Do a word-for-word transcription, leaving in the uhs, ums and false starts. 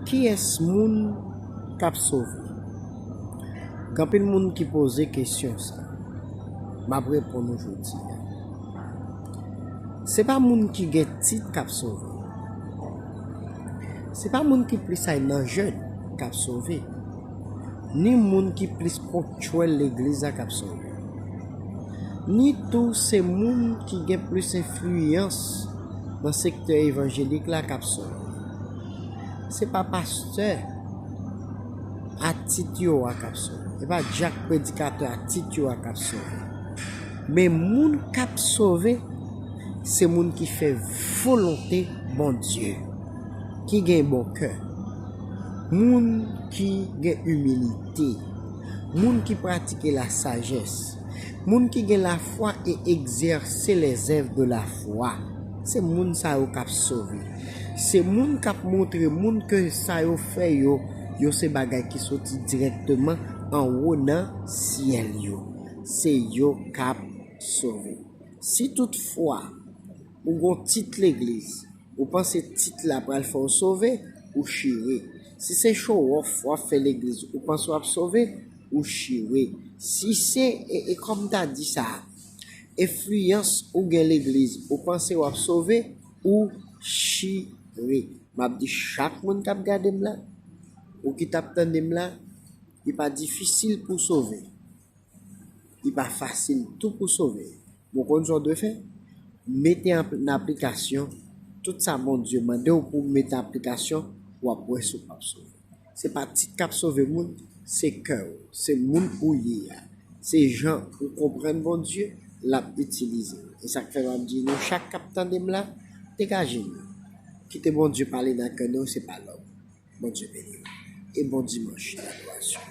Kiyès moun k ap sove? Gen anpil moun ki poze kesyon sa. M ap reponn ou jodi a. Se pa moun ki gen tit k ap sove. Se pa moun ki plis al nan jèn k ap sove. Ni moun ki plis ponktyèl legliz la k ap sove. Ni tou se moun ki gen plis enfliyans nan sektè evanjelik la k ap sove. Se pa pastè a tit yo a k ap sove. Se pa dyak predikatè a tit yo a k ap sove. Men moun k ap sove, se moun ki fè volonte Bondye, ki gen bon kè, moun ki gen imilite, moun ki pratike lasajès, moun ki gen lafwa e egzèse lèzèv de lafwa. Se moun sa yo k ap sove. Se moun k ap montre moun ke sa yo fè yo, yo se bagay ki soti dirèkteman anwo nan syèl yo. Se yo k ap sove. Si toutfwa ou gon tit legliz, ou panse tit la pral fè w sove, ou chire. Si se show off w ap fè legliz, ou panse w ap sove, ou chire. Si se, e, e kòm m ta di sa, enfliyans ou gen legliz, ou panse w ap sove, ou chire. M ap di chak moun k ap gade m la, ou ki t ap tande m la, li pa difisil pou w sove. Li pa fasil tou pou sove. Men w konn sa w dwe fè? Mete an aplikasyon tout sa Bondye mande w pou w mete an aplikasyon, w ap wè si w p ap sove. Se pa tit k ap sove moun, se kè w, se moun ou ye a. Se jan ou konprann Bondye, l ap itilize w. E sa k fè m ap di nou chak k ap tande m la, degaje nou. Kite Bondye pale nan kè nou, se pa lòm. Bondye beni w. E bon dimanch ladorasyon.